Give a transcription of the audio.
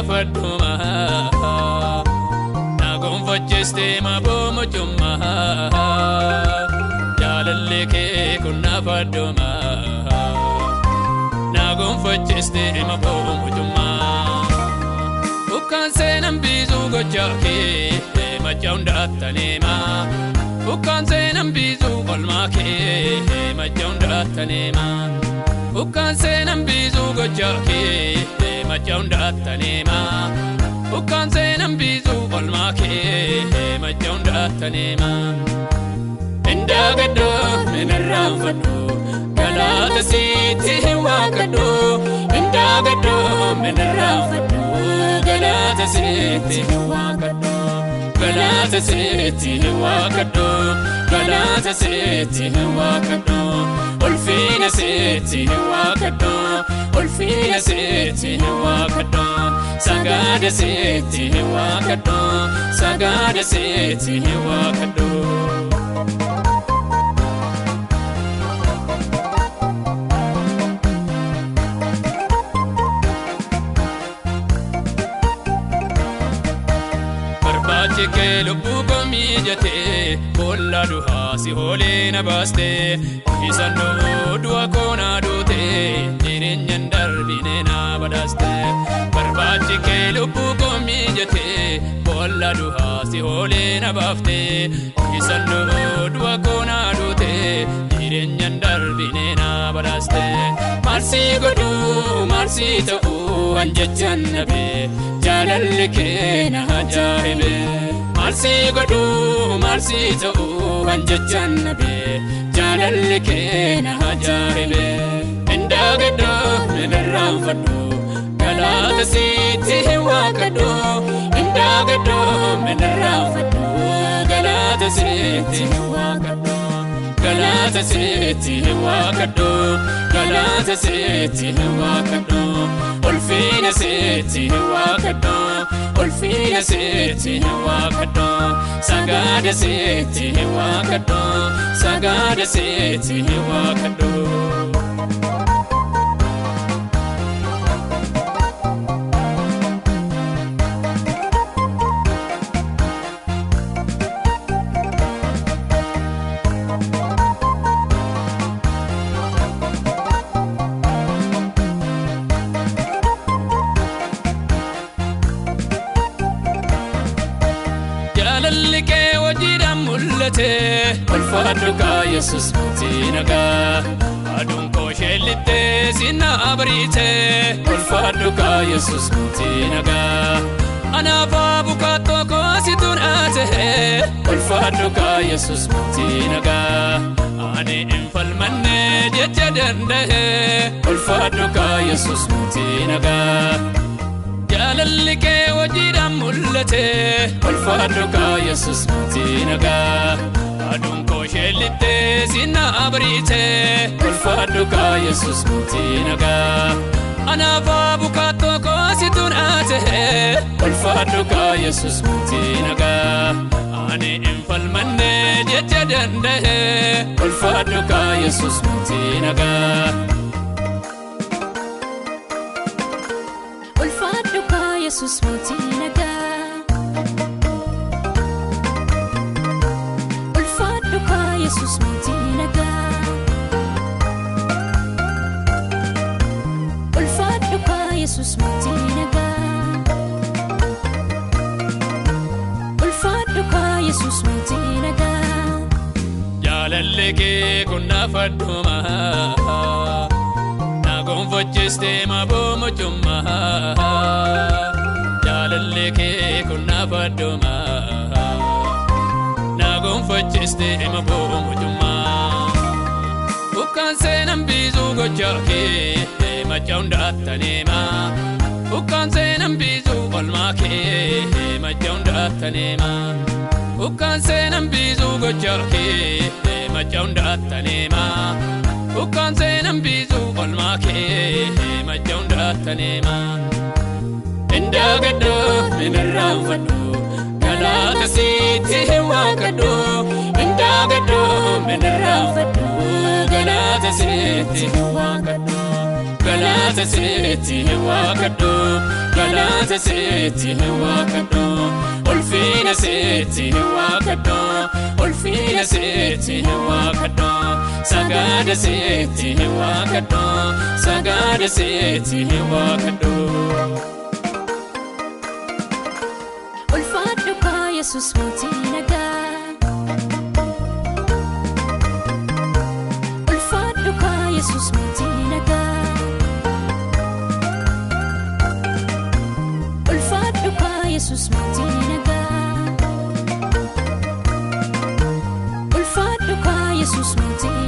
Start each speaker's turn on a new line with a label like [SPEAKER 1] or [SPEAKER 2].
[SPEAKER 1] naaf adduma. Na gonfachiiste maboo mucummaa. Jaalalli kee kun naaf adduma. Na gonfachiiste maboo mucummaa. Ukkaan seenan biizuu gochaa kee macha hundaataneema. Ukkaan seenan biizuu olmaa kee macha hundaataneema. Ukkaan seenan biizuu gochaa kee macha hundaataneema. Ukkaan seenan biizuu olmaa kee macha hundaataneema. Indaagadoo minarraanfadhu galaata sitti hin waaqadhu. Indaagadoo minarraanfadhu galaata sitti hin waaqadhu. Galaata sitti hin waaqadhu. Galaata sitti hin waaqadhu. Ulfina sitti hin waaqadhu. Ulfina sitti hin waaqadhu. Sagaada sitti hin waaqadhu. Sagaada sitti hin waaqadhu. Barbaachi kee lubbuu koo miijatee boolla du'aa si hoolee na baastee isaan du'uu du'a koo na duutee jireenyaan darbine na badhaastee. Barbaachi kee lubbuu koo miijatee boolla du'aa si hoolee na baaftee isaan du'uu du'a koo na duutee jireenyaan darbine na badhaastee. Maarsii godhuu maarsii ta'uu an jechaan nabee jaalalli kee na ajaa'ibe. Maarsii godhuu maarsii ta'uu an jechaan nabee jaalalli kee na ajaa'ibe. Indaagadoo minarraanfadhu galaata sitti hin waaqadhu. Indaagadoo minarraanfadhu galaata sitti hin waaqadhu. Galaata sitti hin waaqadhu. Galaata sitti hin waaqadhu. Ulfina sitti hin waaqadhu. Ulfina sitti hin waaqadhu. Sagaada sitti hin waaqadhu. Sagaada sitti hin waaqadhu. Jaalalli kee hojiidhaan mul'ate ulfaadhu kaa Yesuus mootii nagaa. Aduun koo sheellittee sinna abariite ulfaadhu kaa Yesuus mootii nagaa. Anaaf abukaattoo koo situ naa ta'e ulfaadhu kaa Yesuus mootii nagaa. Ani hin falmanne jecha danda'e ulfaadhu kaa Yesuus mootii nagaa. Jaalalli kee hojiidhaan mul'ate ulfaadhu kaa Yesuus mootii nagaa. Aduun koo sheellittee sinna abariite ulfaadhu kaa Yesuus mootii nagaa. Anaaf abukaattoo koo situ naa ta'e ulfaadhu kaa Yesuus mootii nagaa. Ani hin falmanne jecha danda'e ulfaadhu kaa Yesuus mootii nagaa.
[SPEAKER 2] Ulfaadhu kaa Yesuus mootii nagaa. Ulfaadhu kaa Yesuus mootii nagaa. Ulfaadhu kaa Yesuus mootii nagaa. Ulfaadhu kaa Yesuus mootii nagaa.
[SPEAKER 1] Jaalalli kee kun naaf adduma. Na gonfachiiste maboo mucummaa. Jaalalli kee kun naaf adduma. Na gonfachiiste maboo mucummaa. Ukkaan seenan biizuu gochaa kee macha hundaataneema. Ukkaan seenan biizuu olmaa kee macha hundaataneema. Ukkaan seenan biizuu gochaa kee macha hundaataneema. Ukkaan seenan biizuu olmaa kee macha hundaataneema. Indaagadoo minarraanfadhu galaata sitti hin waaqadhu. Indaagadoo minarraanfadhu galaata sitti hin waaqadhu. Galaata Galata seetti hin waaqadhu, galata seetti hin waaqadhu, ulfina seetti hin waaqadhu, ulfina seetti hin waaqadhu, sagada seetti hin waaqadhu, sagada seetti hin waaqadhu.
[SPEAKER 2] Ulfaadhu kaa Yesuus mootii nagaa. Ulfaadhu kaa Yesuus mootii nagaa. Ulfaadhu kaa Yesuus mootii nagaa. Ulfaadhu kaa Yesuus mootii